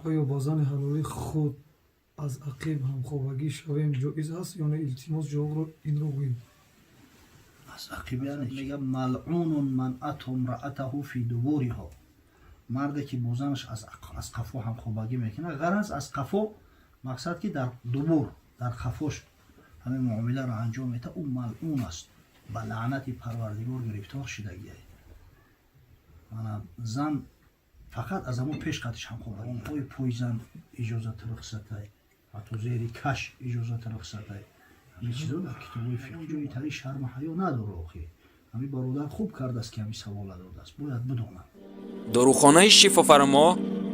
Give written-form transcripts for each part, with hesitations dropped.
Оё бо зани ҳалоли худ аз ақиб ҳамхобагӣ шавем, ҷоиз аст ё не? Илтимос, ҷавобро инро гӯед. Аз ақиб яъне мега: ملعون من أتى امرأته في دبرها. Марде ки бо занаш аз қафо ҳамхобагӣ мекунад. Ғараз аз қафо, мақсад ки дар дубур, дар қафош ҳамин муомиларо анҷом медиҳад, ӯ малъун аст, ба лаънати Парвардигор гирифтор шидагиай. Мана, зан фақат аз ҳамон пеш қатиш ҳамхобагӣ, онҳои пои зан иҷозати рухсатай, ҳатто зери каш иҷозати рухсатай. Ҳамин чизо дар китобҳои фиқҳ ҷои тари шарму ҳаё надора. Охи, ҳамин бародар хуб кардааст, ки ҳамин савола додааст, бояд бидонам. Дорухонаи «Шифофармо»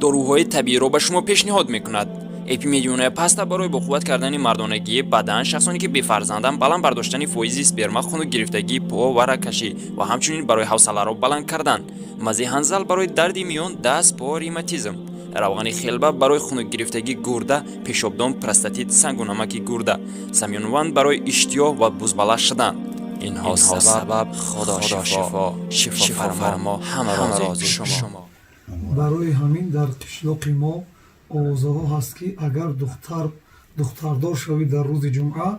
доруҳои табииро ба шумо пешниҳод мекунад: Эпимедионая паста барои боқувват кардани мардонагии бадан, шахсоне ки бефарзанданд, баланд бардоштани фоизи сперма, хунукгирифтагии по ва рагкашӣ ва ҳамчунин барои ҳавсаларо баланд кардан, мази ҳанзал барои дарди миён, даст, по, ревматизм, равғани хелба барои хунукгирифтагии гурда, пешобдон, простатит, сангу намаки гурда, самёнван барои иштиёҳ ва бузбала шудан. Инҳо сабаб. Худо шифо, шифофармо, ҳама рози шумо. Барои ҳамин дар қишлоқи мо овозаҳо ҳаст, ки агар духтар духтардор шавӣ, дар рӯзи ҷумъа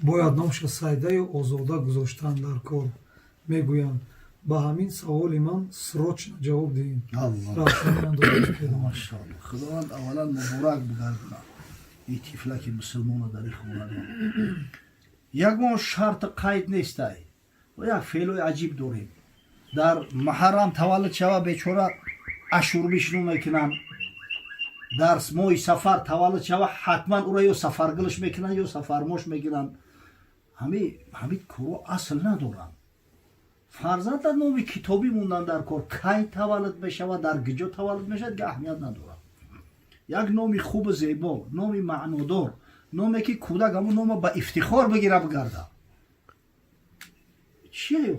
бояд номша Сайдаю Озода гузоштан дар кор мегӯянд. Ба ҳамин саволи ман срочно ҷавоб диҳед. Аллоҳ. Равшанӣ андоза пайдо. Машаалло, Худованд аввалан муборак бигардонад ин тифлаки мусулмона дар ин хонадон. Ягон шарти қайд нестай. Як феълои аҷиб дорем: дар муҳаррам таваллуд шава, бечора ашурбишну мекунанд, дар моҳи сафар таваллуд шава, ҳатман ӯро ё сафаргулш мекунанд, ё сафармош мекунанд. Ҳами корҳо асл надоранд. Фарзанда номи китобӣ мондан дар кор, кай таваллуд мешавад, дар куҷо таваллуд мешавад, га аҳамият надорад. Як номи хубу зебо, номи маънодор, номе ки кӯдак ҳамун нома ба ифтихор бигира, бигарда. Чие,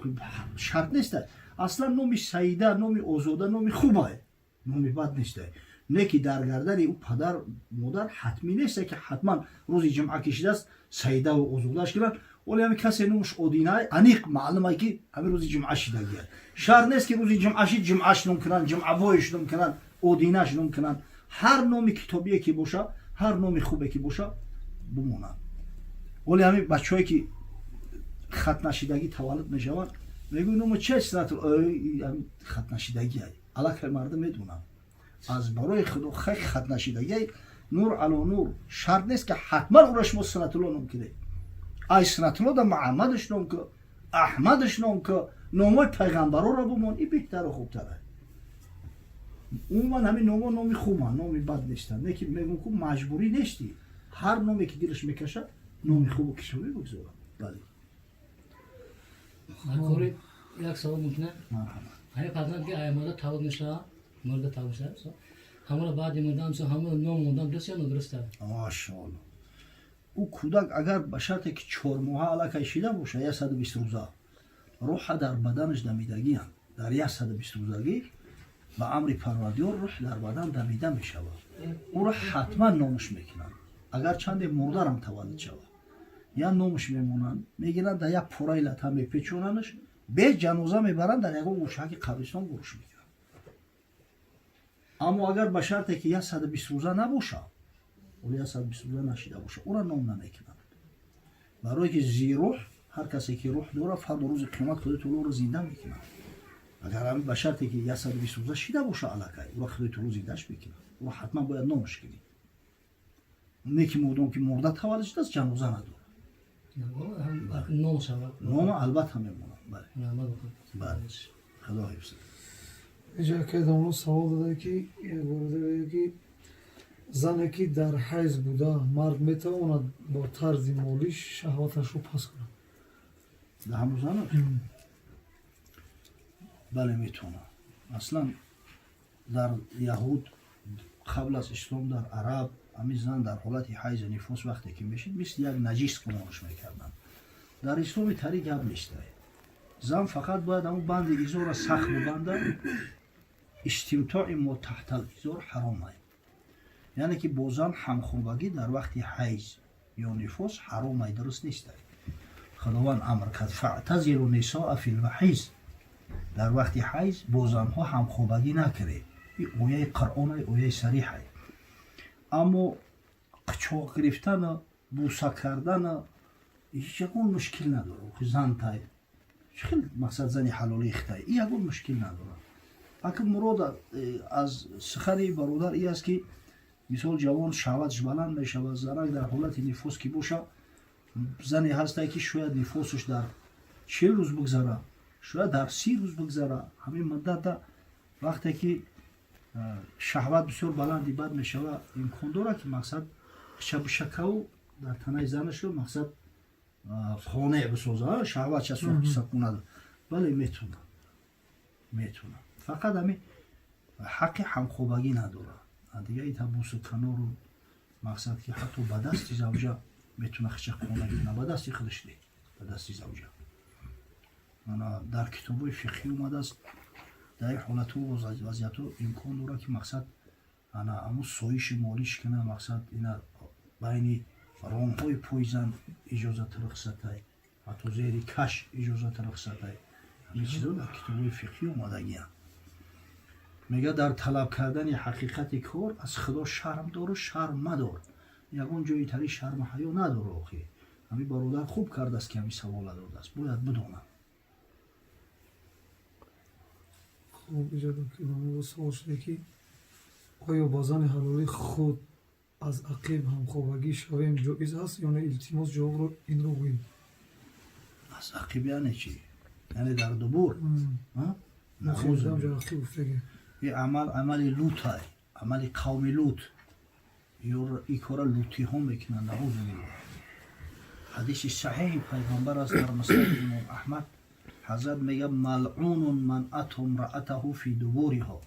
шарт неста. Аслан номи Саида, номи Озода номи хубае, номи бад неста. Не ки дар гардани ӯ падар модар ҳатмӣ неста, ки ҳатман рӯзи ҷумъа кишидааст, Саидаву Озодааш кунанд. Оле ҳами касе номаш Одинай, аниқ маълумай, ки ҳамин рӯзи ҷумъа шидагия. Шарт нест, ки рӯзи ҷумъа шид, ҷумъаш ном кунанд, ҷумъабоиш ном кунанд, Одинаш ном кунанд. Ҳар номи китобие ки боша, ҳар номи хубе ки боша, бимонанд. Оле ҳамин бачаҳое ки хатнашидагӣ таваллуд мешаванд, мегӯй: «Номо чи?» Хатнашидагиай аллакай мардум медонанд. Аз барои Худо, хай, хатнашидагиай, нур ало нур. Шарт нест, ки ҳатман ӯро шумо Сунатулло ном кунед. Ай Сунатулло да Муҳаммадаш ном ку, Аҳмадаш ном ку, номҳои пайғамбароро бимон, и беҳтару хубтара. Умуман ҳамин номҳо номи хубанд, номи бад нестанд. Не ки мегӯм ку, маҷбурӣ нестӣ, ҳар номе ки дилаш мекашад, номи хубу китобӣ бигзорад, бале. Кори як савол мумкина? Марҳамат. Ҳамин фарзанд ки ай модар таваллуд мешавад, мурда таваллуд мешавад, ҳамаро баъди мурдан ҳамаро ном мондан дуруст ё нодуруст аст? Машоалло, ӯ кӯдак агар ба шарте ки 4 моҳа аллакай шида боша, 120 рӯза рӯҳа дар баданаш дамидагианд. Дар 120 рӯзагӣ ба амри Парвардигор рӯҳ дар бадан дамида мешавад, ӯро ҳатман номаш мекунанд. Агар чанде мурдарам таваллуд шавад, я номаш мемонанд, мегиранд, дар як пораи лата мепечонанаш, бе ҷаноза мебаранд, дар ягон гӯшаки қабристон гӯрш мекунанд. Аммо агар ба шарте ки 120 рӯза набошад, оли 120 рӯза нашида бошад, ӯро ном намекунанд, барое ки зирӯҳ, ҳар касе ки рӯҳ дорад, фардо рӯзи қиёмат Худои Таоло ӯро зинда мекунад. Агар ҳамин ба шарте ки 120 рӯза шида боша, аллакай ӯро Худои Таоло зиндаш мекунад, ӯро ҳатман бояд номаш кунӣ. Не ки модом ки мурда таваллуд шудааст, ҷаноза надорад. Ном шавад. Нома албатта мемонад, бале. Раҳмат бикун. Бале, Худо ҳифз. Иҷа акай домло савол додае, ки як бародар, ки зане ки дар ҳайз буда, мард метавонад бо тарзи молиш шаҳваташро пас кунад? Да ҳамун занаш? Бале, метавонад. Аслан дар яҳуд, қабл аз ислом, дар араб ҳамин зан дар ҳолати ҳайзу нифос вақте ки мешид, мисли як наҷис гумонаш мекарданд. Дар исломи тари гап нестай. Зан фақат бояд ҳамун банди изорро сахт бибанда. Истимтои мо таҳтал изор ҳаромай, яъне ки бо зан ҳамхобагӣ дар вақти ҳайз ё нифос ҳаромай, дуруст нестай. Худованд амр кард: فاعتزلوا النساء في المحيض. Дар вақти ҳайз бо занҳо ҳамхобагӣ накунед. Ин ояи Қуръонай, ояи сариҳай. Аммо қичоқ гирифтана, буса кардана ҳеҷ ягон мушкил надорад. Зан тай хел, мақсад, зани ҳалолии хитай, и ягон мушкил надорад. Аки мурод аз сухани бародар и аст, ки мисол ҷавон шаҳватш баланд мешавад, занак дар ҳолати нифос ки боша, зане ҳастае, ки шояд нифосаш дар 40 рӯз бигзара, шояд дар 30 рӯз бигзара. Ҳамин муддата вақте ки шаҳват бисёр баланди бад мешава, имкон дорад, ки мақсад шабушакаву дар танаи занашро, мақсад, хонае бисоза, шаҳватша сакунад. Бале, метунад, метунад. Фақат ҳамин ҳаққи ҳамхобагӣ надорад. Дига ита бусу канору, мақсад, ки ҳатто ба дасти завҷа метуна хича хона куна, ба дасти худаш не, ба дасти завҷа. Дар китобҳои фиқҳӣ омадааст, дар ин ҳолату вазъиятҳо имкон дорад, ки мақсад, ана аму соиши молиш кина, мақсад, ина байни ронҳои пои зан иҷозати рухсатай, ҳатто зери каш иҷозати рухсатай. Ҳамин чизо дар китобҳои фиқҳӣ омадагианд. Мега, дар талаб кардани ҳақиқати кор аз Худо шарм дору шарм мадор. Ягон ҷои тари шарму ҳаё надор. Охи, ҳамин бародар хуб кардааст, ки ҳамин савола додааст, бояд бидонам. Хуб, савол шуда, ки оё ба зани ҳалолии худ аз ақиб ҳамхобагӣ шавем ҷоиз аст ё не? Илтимос, ҷавобро инро гӯед. Аз ақиб яъне чӣ? Яъне дар дубур? Ақиб гуфтаги. И амал амали лутай, амали қавми Лут. И кора лутиҳо мекунанд, наузу биллоҳ. Ҳадиси саҳиҳи пайғамбар аст дар Муснади Имом Аҳмад. Ҳазрат мега: «Малъунун ман ато мраатаҳу фи дубуриҳо».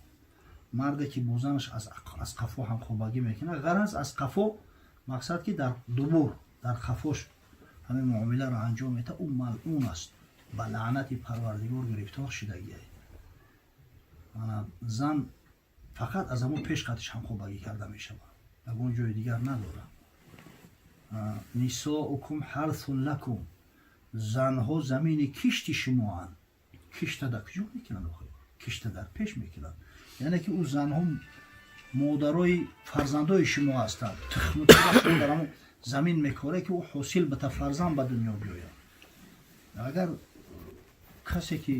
Марде ки бо занаш аз қафо ҳамхобагӣ мекунад, ғараз аз қафо, мақсад, ки дар дубур, дар қафош ҳамин муомиларо анҷом медиҳад, ӯ малъун аст, ба лаънати Парвардигор гирифтор шидагиай. Зан фақат аз ҳамон пеш қатиш ҳамхобагӣ карда мешавад, ягон ҷои дигар надорад. «Нисоукум ҳарсун лакум», занҳо замини кишти шумоанд. Кишта дар куҷо мекунанд охи? Кишта дар пеш мекунанд. Яъне ки ӯ занҳо модарои фарзандои шумо ҳастанд. Тухму дар ҳамон замин мекоре, ки ӯ ҳосил бита, фарзанд ба дунё биёяд. Агар касе ки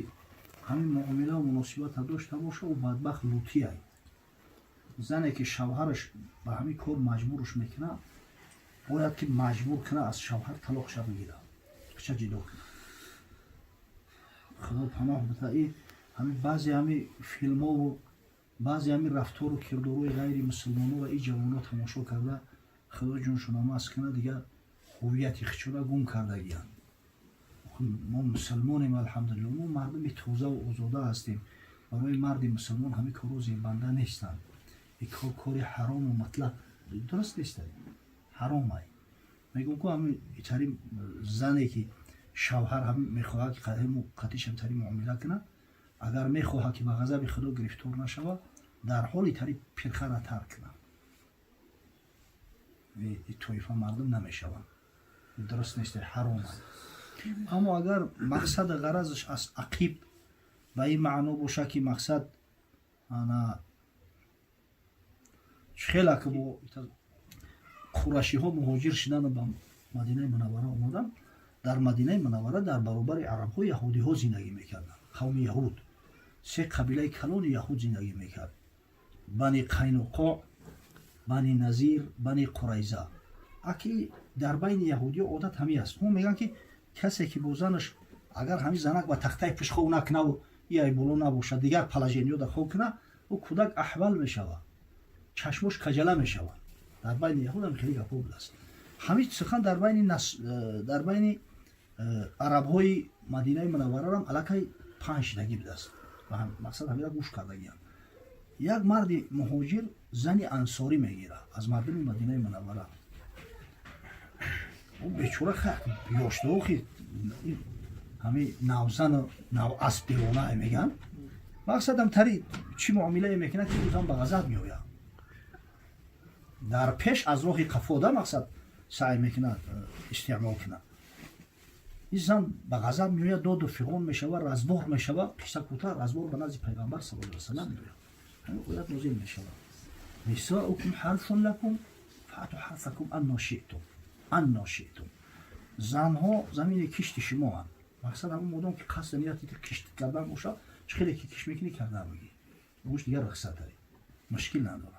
ҳамин муомилаву муносибата дошта боша, ӯ бадбахт лутиай. Зане ки шавҳараш ба ҳамин кор маҷбурш мекунад, бояд ки маҷбур кунад, аз шавҳар талоқша бигирад, ча ҷидо кунад. Худо паноҳ бита. И ҳамин баъзе ҳами филмову баъзе ҳами рафтору кирдорҳои ғайри мусулмонова и ҷавонҳо тамошо карда, Худо ҷоншона мас кунад, дигар ҳуввияти хичора гум кардагиянд. Мо мусулмонем, алҳамдулилло, мо мардуми тозаву озода ҳастем. Барои марди мусулмон ҳамин корҳо зебанда нестанд. И кор кори ҳарому матлаб дуруст нест, ҳаромай. Мегӯм ку, ҳамин тари зане ки шавҳар ҳам мехоҳад, ки қатишам тари муомила кунад, агар мехоҳад, ки ба ғазаби Худо гирифтор нашавад, дар ҳоли тари пирхара тарк кунад. Тоифа мардум намешаванд, дуруст нест, ҳаром. Аммо агар мақсаду ғаразаш аз ақиб ба ин маъно бошад, ки мақсад, ана хеле ки бо қурашиҳо муҳоҷир шидану ба Мадинаи Мунаввара омаданд, дар Мадинаи Мунаввара дар баробари арабҳо яҳудиҳо зиндагӣ мекарданд. Қавми яҳуд, се қабилаи калони яҳуд зиндагӣ мекард: Бани Қайнуқоъ, Бани Назир, Бани Қурайза. Аки дар байни яҳудиҳо одат ҳамин аст. Ҳо, мегӯянд, ки касе ки бо занаш, агар ҳамин занак ба тахтаи пушт хоб накунаву иай боло набошад, дигар положение ёда хоб куна, ӯ кӯдак аҳвал мешавад, чашмош каҷала мешавад. Дар байни яҳудам хеле гапҳо будааст ҳамин сухан. Дар байни арабҳои Мадинаи Мунавварарам аллакай панҷ шидагӣ будааст. Мақсад, ҳамира гӯш кардагиам. Як марди муҳоҷир зани ансорӣ мегирад аз мардуми Мадинаи Мунаввара. Ӯ бечора ёшдохи, ҳами навзану навасб девона меган. Мақсадам, тари чӣ муомилае мекунад, ки ӯ зан ба ғазаб меояд. Дар пеш аз роҳи қафода, мақсад, саъй мекунад истеъмол кунад. Ин зан ба ғазаб меояд, доду фиғон мешавад, разбор мешавад. Қисса кӯтоҳ, разбор ба назди Пайғамбар саллаллоҳу алайҳи васаллам меояд. Ҳамин оят нозил мешавад: «Нисоукум ҳарсун лакум». فأتوا حرثكم أنى شئتم، أنى شئتم. Занҳо замини кишти шумоанд. Мақсад ҳамон модом ки қасди нияти кишт кардан боша, чӣ хеле ки кишт мекунӣ, карда бигӣ, гӯш дигар рухсат дорӣ, мушкил надорад.